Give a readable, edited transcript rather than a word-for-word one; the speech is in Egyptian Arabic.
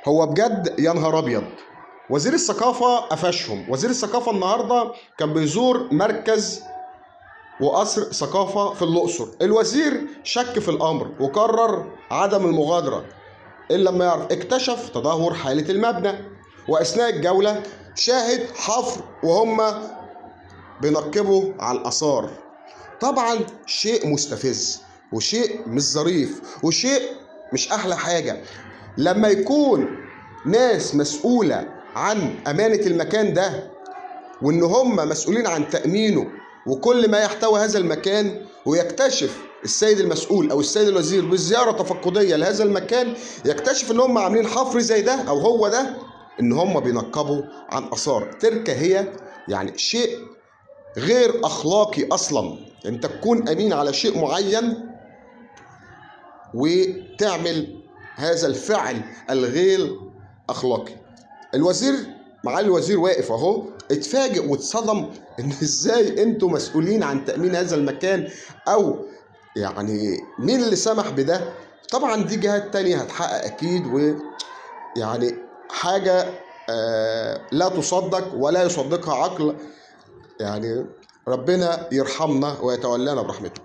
هو بجد يا نهار ابيض. وزير الثقافة قفشهم. وزير الثقافة النهارده كان بيزور مركز وقصر ثقافة في الاقصر. الوزير شك في الامر وقرر عدم المغادرة الا لما يعرف. اكتشف تدهور حاله المبنى، واثناء الجولة شاهد حفر وهم بينقبوا على الاثار. طبعا شيء مستفز وشيء مش ظريف وشيء مش احلى حاجة لما يكون ناس مسؤولة عن امانه المكان ده، وان هم مسؤولين عن تامينه وكل ما يحتوي هذا المكان، ويكتشف السيد المسؤول او السيد الوزير بزيارة تفقديه لهذا المكان يكتشف ان هم عاملين حفر زي ده او هو ده، ان هم بينقبوا عن اثار تركه. هي يعني شيء غير اخلاقي اصلا، انت تكون امين على شيء معين وتعمل هذا الفعل الغير اخلاقي. الوزير، معالي الوزير واقف اهو، اتفاجئ واتصدم ان ازاي انتوا مسؤولين عن تامين هذا المكان، او يعني مين اللي سمح بده؟ طبعا دي جهات تانية هتحقق اكيد، ويعني حاجة لا تصدق ولا يصدقها عقل. يعني ربنا يرحمنا ويتولانا برحمته.